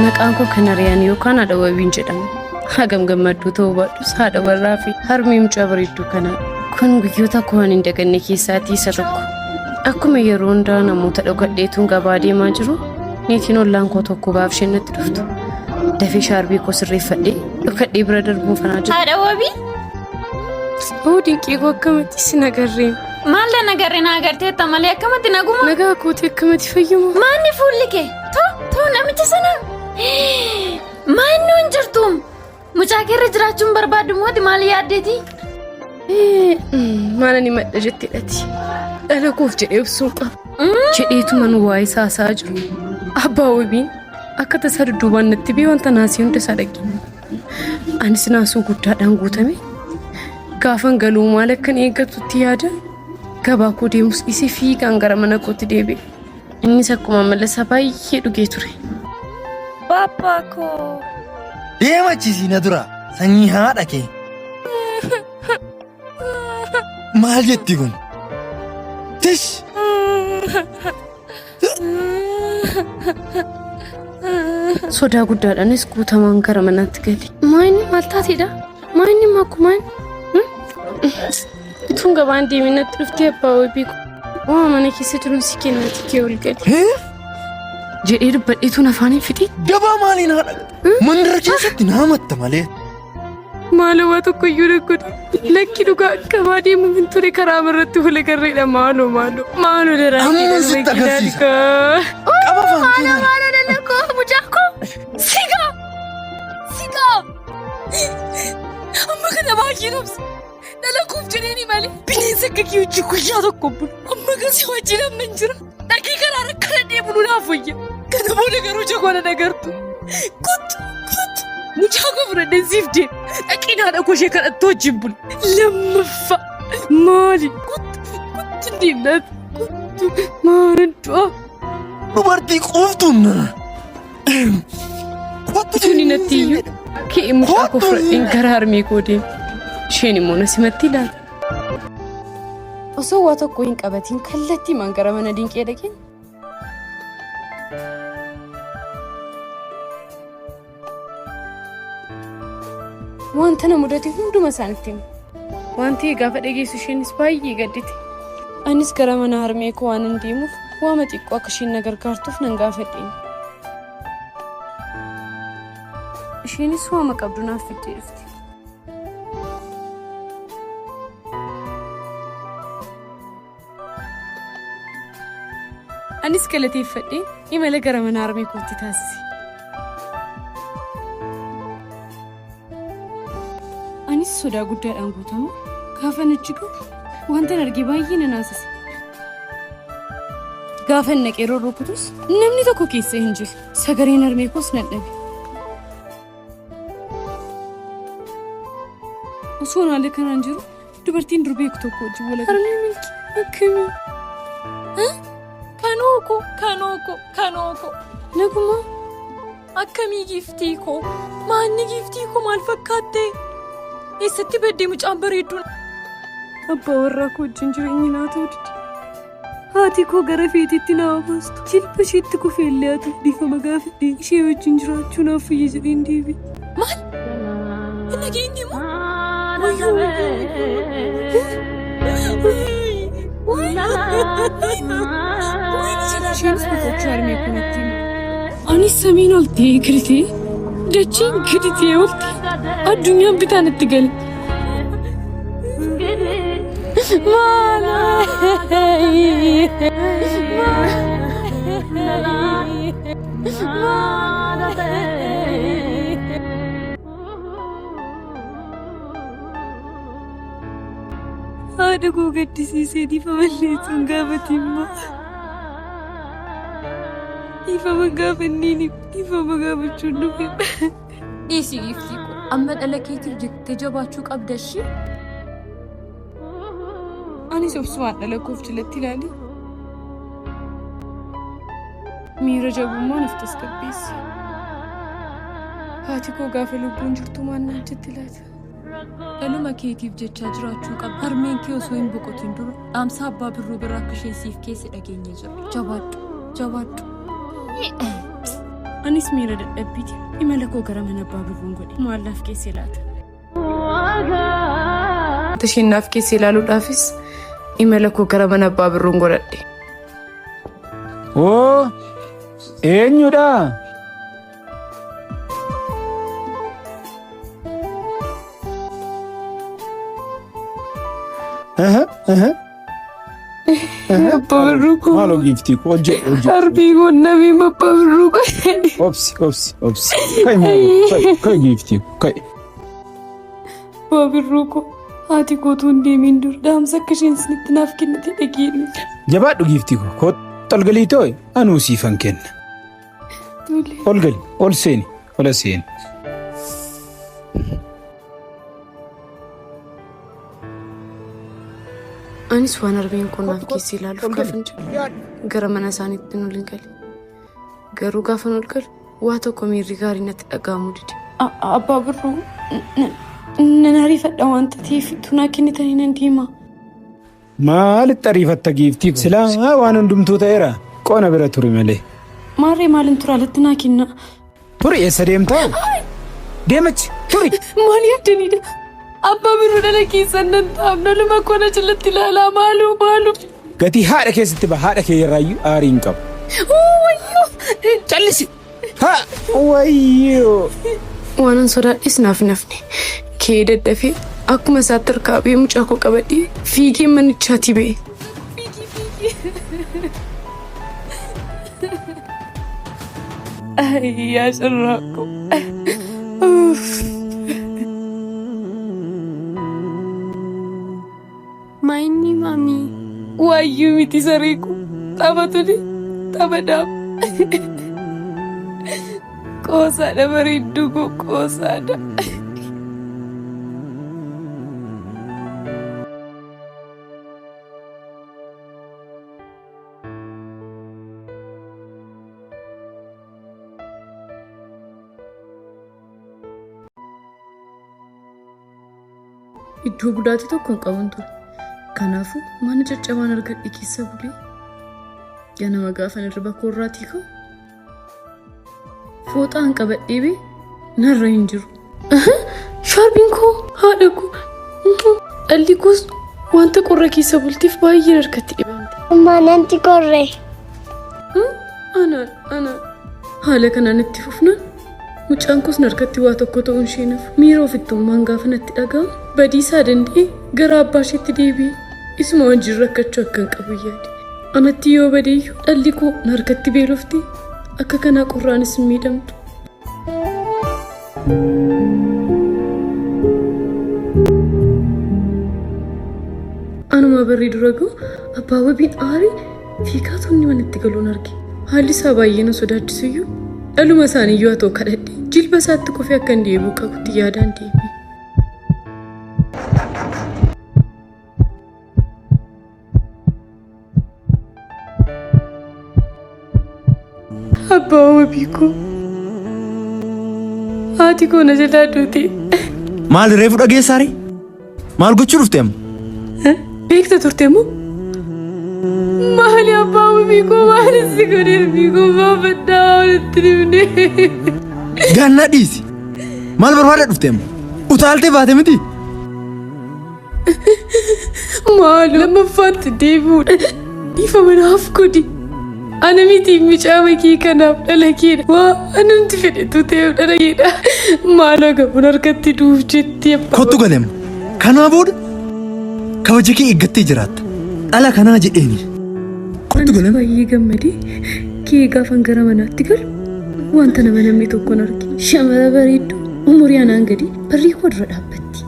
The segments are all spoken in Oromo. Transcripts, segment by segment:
Maqaan koo Kanariyaan yookaan haadha wabiin jedhama. Hagam gammadduu ta'uu baadhus haadha warraa fi harmee mucaa bareedduu kanaa. Kun guyyoota koo ani hin daganne keessaatii isa tokko. Akkuma yeroo hundaa namoota dhokadheetuun gabaa deemaa jiru, niitiin ollaan koo tokko gaaf isheen natti dhuftu. Dafee shaarbii koo sirreeffadhee dhokadhee bira darbuun fanaa jiru. Haadha wabii? Oo dinqii koo akkamatti sin agarreen. Maal na agarre na agarteetta malee akkamatti naguma? Nagaa kootii akkamatti fayyuma? Maanni fuulli kee? Too too namicha sana. Maanni hin jirtu? Mucaa keerra jiraachuun barbaaddu mooti maal yaaddeeti? Maal ani madda jetteedhati. Dhala koof jedhee obsuun qaba. Jedheetu man waa'ee isaa haasa'aa jiru. Abbaa wabiin akka tasaa dudduubaan natti bee wanta naasii hunda isaa dhaqe. Anis naasuu guddaadhaan guutame. Gaafan galuu maal akkan eeggatutti yaada. Gabaa koo deemus dhiisee fiigaan gara mana kootti deebi'e. Innis akkuma amala isaa baay'ee dhugee ture. Baabbaa koo. Deema achi na dura sanyii haadha kee. Maal jetti kun? Tish! Sodaa guddaadhaanis guutamaan gara manaatti gale. Maayini maal taateedha? Maayini maakkumaan? Utuun gabaan deemin natti dhuftee abbaa wabii waa mana keessa jiruun si kennati kee ol gali. Jedhee dubbadheetuun afaan hin fixin. Gabaa maaliin haadha? Mandara keessatti naa matta malee. Maaloo waa tokko iyyuu na godhi. Lakki dhugaa gabaa deemuuf hin ture karaa irratti wal agarreedha maaloo maaloo. Maaloo daraa Amma sitti agarsiisa. Qaba afaan kee Maaloo maaloo dhala koo mucaa koo. Sigaa! Sigaa! Amma kana baay'ee nabsa. Dhala koof jedheeni malee bineensa akka kee hojii guyyaa tokko bulu. Amma kasi wajjin amma hin jira. Dhaqii karaa rakkana deemu naaf wayya. Kana booda garuu ija koo nan agartu. Kottu kottu. Mucaa koo fudhadheen siif deema. Dhaqiin haadha koo ishee kadhattu wajjin bulu. Lammaffaa maali? Kottu kottu hin deemnaati. Kottu maal du'a? Dubartii quuftuun nana. Kottu Tuni natti iyyuu ka'ee mucaa koo fudhadheen gara harmee koo deema. Isheen immoo na simatti ilaala. Osoo waa tokko hin qabatiin kallattiimaan gara mana dinqee dhaqeen wanta na mudate hunduma isaanitti hime. Wanti gaafa dhageessu isheenis baay'ee gaddite. Anis gara mana harmee koo waan hin deemuuf waama xiqqoo akka isheen na gargaartuuf nan gaafadheen. Isheenis waama qabdu naaf fiddee dhufte. Anis galateeffadhee imala gara mana harmee kootti taasise. Anis sodaa guddaadhaan guutamu gaafan achi gahu wantan arge baay'ee na naasise. Gaafan naqee rurrukutus namni tokko keessa hin jiru. Sagaleen harmee koos nan dhabe. Osoo haala kanaan jiru dubartiin dur beeku tokko wajjin wal agarre. Harmee milkii akkamii? Kanoo koo, kanoo koo, kanoo koo. Nagumaa Akkamii giiftii koo? Maanni giiftii koo maal fakkaatte? Eessatti baddee mucaan bareedduun? Abbaa warraa koo wajjin jireenyi naa ta'uu dide. Haati koo gara feetitti na baastu. Jilba isheetti kufee illee haa ta'u dhiifama gaafadhee ishee wajjin jiraachuu naaf fayya jedheen deebi'e. Maal? Hin dhageenye moo? Wayyoo wayyoo wayyoo. Isheenis boqochuu harmee koo natti hime. Anis samiin ol ta'ee gadi ta'ee dacheen gadi ta'ee ol ta'e addunyaan bitaa natti gale. Haadha koo gaddisiisee dhiifama illee tun gaafate immoo. Dhiifama gaafanneen dhiifama gaafachuun dhufe. Dhiisi giiftii koo. Amma dhala keetiif jettee jabaachuu qabda ishii. Anis obsumaan dhala koof jalatti ilaali. Miira jabummaan of tasgabbeesse. Haati koo gaafa lubbuun jirtu maal naan jetti laata? Dhaluma keetiif jechaa jiraachuu qabda. Harmeen kee osoo hin boqotin dura dhaamsa abbaa birruu bira akka isheen siif keesse dhageenye jira. Jabaadhu, jabaadhu. Anis miira dadhabbiitiin imala koo gara mana abbaa birruun godhe. Maal naaf keessa laata? Wanta isheen naaf keessa ilaaluudhaafis imala koo gara mana abbaa birruun godhadhe. Oo, eenyudha? Abbaa birruu koo. Maaloo giiftii koo hojjedhu hojjedhu. Harbii koo namii abbaa birruu koo. Obsi obsi obsi. Ka'i maaloo ka'i ka'i giiftii koo ka'i. Abbaa birruu koo haati kootuu hin deemiin dura dhaamsa akka isheen isinitti naaf kennite dhageenye. Jabaadhu giiftii koo kottu ol galii too'i anuu siifan kenna. Tole. Ol gali ol seeni ol seeni. Anis waan harmeen koo naaf keessa ilaaluuf gaafan jedhu gara mana isaaniitti ol hin gale. Garuu gaafan ol galu waa tokko miirri gaarii natti dhaga'amuu dide. Abbaa birruu nan ariifadha wanta ta'eef tunaa kennitanii nan deema. Maalitti ariifatta giiftii? Silaa waan hundumtuu ta'eera. Qona bira turi malee. Maarree maalin tura alatti naa kenna. Turi eessa deemtaa? Deemachi turi. Maal yaaddanidha? Abbaa birruu dhala keessan nan taa'am naluma kona jalatti ilaalaa maaloo maaloo. Gatii haadha keessatti ba haadha kee irraayyuu aarii hin qabu. Wayyoo! Callisi. Ha wayyoo. Waanan sodaadhes naaf hin hafne. Kee daddafee akkuma isaatti harkaa ba'ee mucaa koo qabadhee fiigee manichaatii ba'e. Yaa carraa koo. Maayinni maamii. Waayyuu miti saree koo. Tapha tole tapha daam. Qoosaadha bareedduu koo qoosaadha. Iddoo bulaatii tokko hin qabun ture. Kanaafuu mana caccabaan argadhe keessa bulee ganama gaafan hirriba koorraatii ka'u fooxaan qabadhee bee narra hin jiru. Shaarbiin koo haadha koo dhalli koos wanta qorra keessa bultiif baay'een harkatti dhibamte. Mananti qorre. Anaan anaan haala kanaan itti fufnaan mucaan koos narkatti waa tokko ta'uun ishee nafu miira ofittummaan gaafa natti dhaga'amu badiisaa danda'ee gara abbaa isheetti deebi'ee isuma wajjin rakkachuu akka hin qabu yaade. Anatti yoo badeeyyuu dhalli koo narkatti beelofti akka kanaa qorraanis hin miidhamtu. Anuma barrii dura ga'u abbaa wabiin aarii fiigaa tonni manatti galuun arge. Haalli isaa baay'ee na sodaachisuyyuu dhaluma isaaniiyyuu haa ta'u kadhadhe jilba isaatti kufee akka hin deebi'u qabutti yaadaan deeme. Abbaa wabii koo haati koo na jalaa duute. Maal reefu dhageessaa ree? Maal gochuu dhufte amma? Beekta turte moo? Maali abbaa wabii koo maali si godhe wabii koo baafadhaa walitti dhibne. Gaannaa dhiisi. Maal barbaada dhufte amma? Utaaltee baate miti? Maaloo lammaffaatti deebi'uudha. Dhiifama naaf godhi. Ana miti mucaa makii kanaaf dhala keedha. Waa anumti fedhetu ta'eef dhala keedha. Maaloo gabuun harkatti duuf jetti abbaa. Kottu galema. Kanaa booda kabaja kee eeggattee jiraatta. Dhala kanaa jedheeni. Kottu Anis galema. baay'ee gammadee kee gaafan gara manaatti galu wanta nama namni tokkoon arge. Shamara bareedduu umurii anaan gadi barrii koo dura dhaabbatti.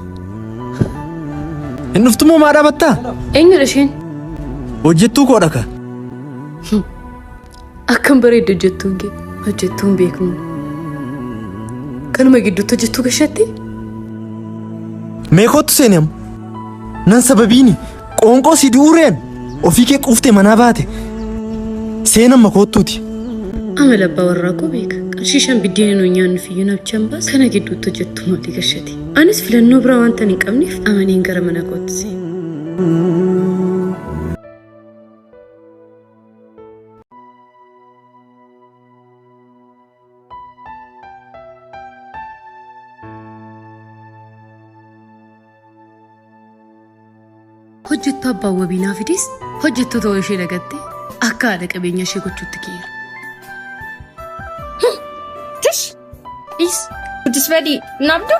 Hin dhuftumoo maa dhaabattaa? Eenyudha isheen? Hojjettuu koodha ka. Akkam bareeddu hojjettuun kee. Hojjettuun beeknu. Kanuma gidduutti hojjettuu gashatti? Mee kottu seeni amma. Nan sababiini qoonqoo si du'uureen ofii kee quuftee manaa baate. Seen amma kottuuti. Amala abbaa warraa koo beeka. Qarshii shan biddeena nuyi nyaannuuf iyyuu nabchan baasa. Kana gidduutti hojjettu maalii gashate? Anis filannoo biraa wanta hin qabneef amaneen gara mana kootti seene. Hojjettuu abbaan wabii naa fides hojjettuu ta'uu ishee dagattee akka haadha qabeenya ishee gochuutti ka'eera. Tish! Dhiis. Guddis badii nabdu.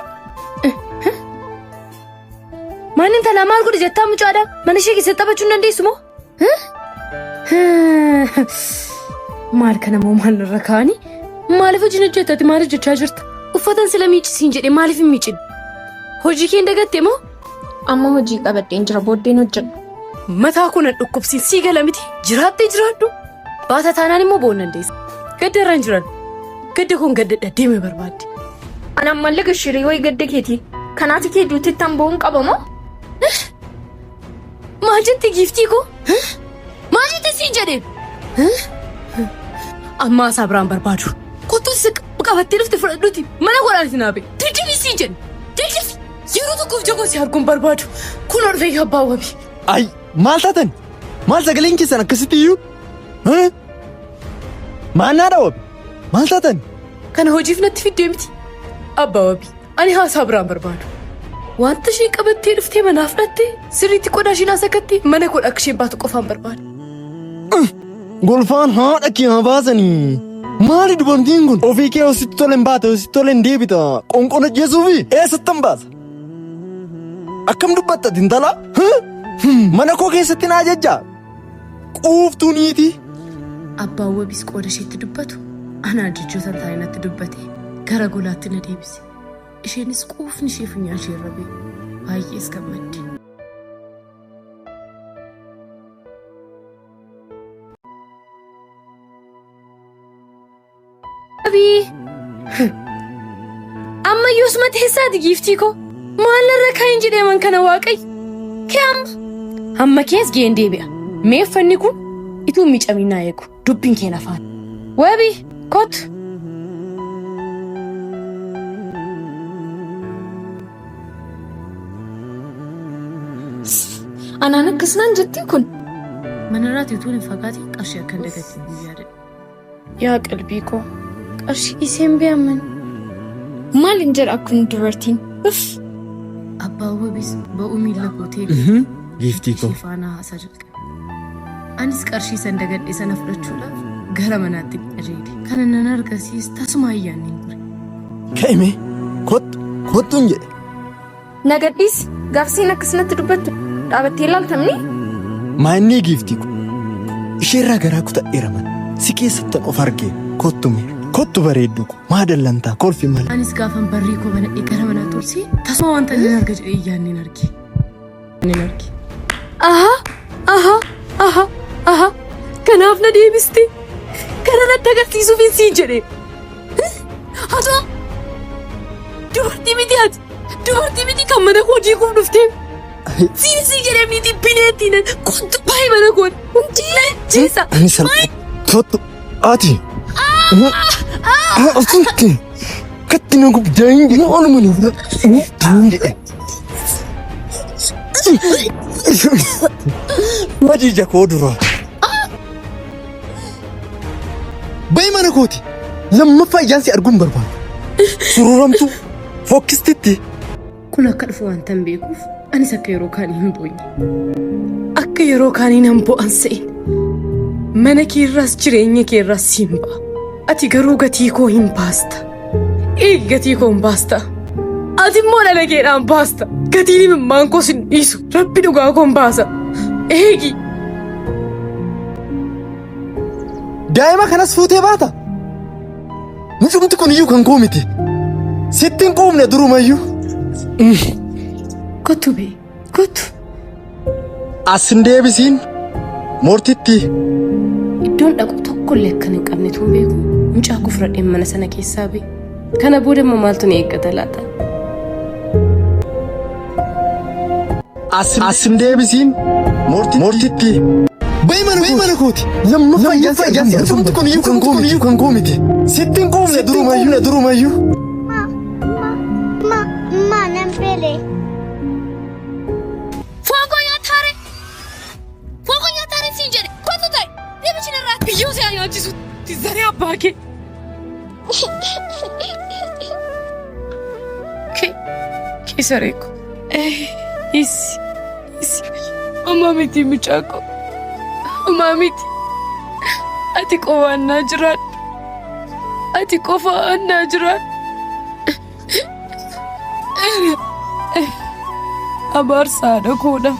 Maal intalaa maal godhe jettaa mucaadha? Mana ishee keessatti taphachuu hin dandeessu moo? Maal kana moo maal irra kaa'anii? Maaliif hojiin hojjettati maal hojjechaa jirta? Uffatan sila miiccisiin jedhe maaliif hin miicin? Hojii kee hin dagatte moo? Amma hojii qabadheen jira booddeen hojjedha. Mataa kun dhukkubsiin sii gala miti jiraattee jiraadhu. Baata taanaan immoo boon dandeessa. Gadda irra hin jiran. Gadda kun gaddadha deeme barbaadde. Anaan maallaqa shirii wayii gadda keeti. Kanaati kee duutettan bo'uun qaba moo? Maal jette giiftii koo? Maal jette siin jedheen? Amma isaa biraan barbaadu. Kottu si qabattee dhufte fudhadhuuti mana godhaan isin haabe. Diddifi siin jedhe. Diddifi. Yeroo tokkoof jagoo si arguun barbaadu. Kun dhufee abbaa wabii. Ay, maal taatan? Maal sagaleen keessan akkasitti iyyuu? Maannaa dha wabi? Maal taatan? Kana hojiif natti fiddee miti. Abbaa wabii. Ani haasaa biraan barbaadu. Wanta isheen qabattee dhuftee manaaf fudhatte sirriitti qodaa isheen asakkatte mana godha akka isheen baatu qofaan barbaada. Golfaan haadha kee haa baasanii. Maali dubartiin kun? Ofii kee sitti tole hin baate, sitti tole hin deebita. Qoonqoon ajjeesuufi eessatti hin baasa? Akkam dubbatta intala? Mana koo keessatti na ajajja. Quuftuu niitii. Abbaan wabiis qooda isheetti dubbatu anaa jechoota hin taane natti dubbate gara golaatti na deebise. Isheenis quufni ishee funyaan ishee irra ba'e. Baay'ees gammadde. Abii! Amma yoosuma teessaati giiftii koo. Maal narra kaayin jedhee man kana waaqayyo. Kee amma. Hamma kees ga'een deebi'a. Mee uffanni kun ituu hin miicamiin naa eegu. Dubbiin kee nafaan. Wabii kottu. Anaan akkas naan jettii kun. Manarraati utuu hin fagaatiin qarshii akka hin dagatiin guyyaa dadha. Yaa qalbii koo qarshii dhiiseen beeman. Maal hin jedha kun dubartiin. Uff. Abbaan wabiis ba'uu miilla kootee Giiftii koo. ishee faana haasaa jalqabe. Anis qarshii san dagadhe sana fudhachuudhaaf gara manaatti qajeele. Kana nan argisiis tasuma ayyaanni hin ture. Ka'ime kottu kottuun jedhe. Na gadhiisi. Gaafsiin akkasinatti dubbattu dhaabattee ilaaltamni. Maannii giiftii koo. Isheerraa garaa kutadheera mana. Si keessattan of argee kottu mee. Kottu bareeddu koo. Maa dallantaa kolfi malee. Anis gaafan barrii koo banadhee gara manaatti ol seene tasuma wanta nan arga jedhee ayyaanni hin arge. Hin arge. Aha aha aha aha kanaaf na deebiste. Kana natti agarsiisuuf hin siin jedhe. Hataa dubartii miti ati. Dubartii miti kan mana koo diiguuf dhuftee. Siin siin jedhee miti bineettiin kottu baay'ee mana koo. Jeesa. Ani salphaa. Kottu ati. Asutti. Katti na gubdaa hin jedhe oluma na fudhadhu jedhe. Hojii ija koo dura. Bayi mana kooti. Lammaffaa ijaan si arguun barbaadu. Sururamtuu fokkistitti. Kun akka dhufu wanta hin beekuuf anis akka yeroo kaanii hin boonye. Akka yeroo kaanii nan bo'an se'in. Mana keerraas jireenya keerraas siin ba'a. Ati garuu gatii koo hin baasta. Eegi gatii koo hin baasta. Ati immoo dhala keedhaan baasta. Gatiin imimmaan koo sin dhiisu. Rabbi dhugaa koo hin baasa. Eegi. Daa'ima kanas fuutee baata. Mucumti kun iyyuu kan koo miti. Sitti hin quufne durumayyuu. Kottu bee. Kottu. As hin deebisiin mortitti. Iddoon dhaqu tokkollee akkan hin qabne tun beeku. Mucaa koo fudhadheen mana sana keessaa ba'e. Kana booda immoo maaltu na eeggata laata? As hin deebisiin mortitti. Bayi mana kooti. Lammaffaa ijaan si arguun Mucumti kun iyyuu kan koo miti. Kan koo miti. Sitti hin quufne durumayyuu. Durumayyuu. Ma, ma, nan beele. Foon koo nyaataare! Foon koo nyaataare siin jedhe! Kottu ta'i! Deemi cina irraa biyyoo si haa nyaachisu! Zaree abbaa kee! Kee kee saree koo. Isi isi. Homaa miti mucaa koo. Homaa miti. Ati qofaan naa jiraadhu. Ati qofaan naa jiraadhu. Abaarsa haadha koodha.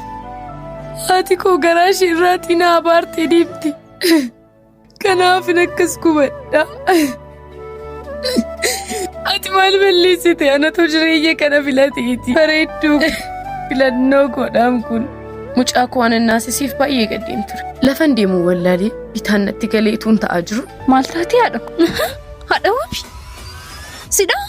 Haati koo garaa ishee irraatii na abaartee deemte. Kanaafin akkas gubadha. Ati maal balleessite? Anatu jireenya kana filateeti. Bareedduu filannoo koodhaam kun. Mucaa koo waan naasisiif baay'ee gaddeen ture. Lafan deemu wallaalee bitaan natti galee utuun ta'aa jiru. Maal taatee haadha koo? Haadha wabi. Sidhaa?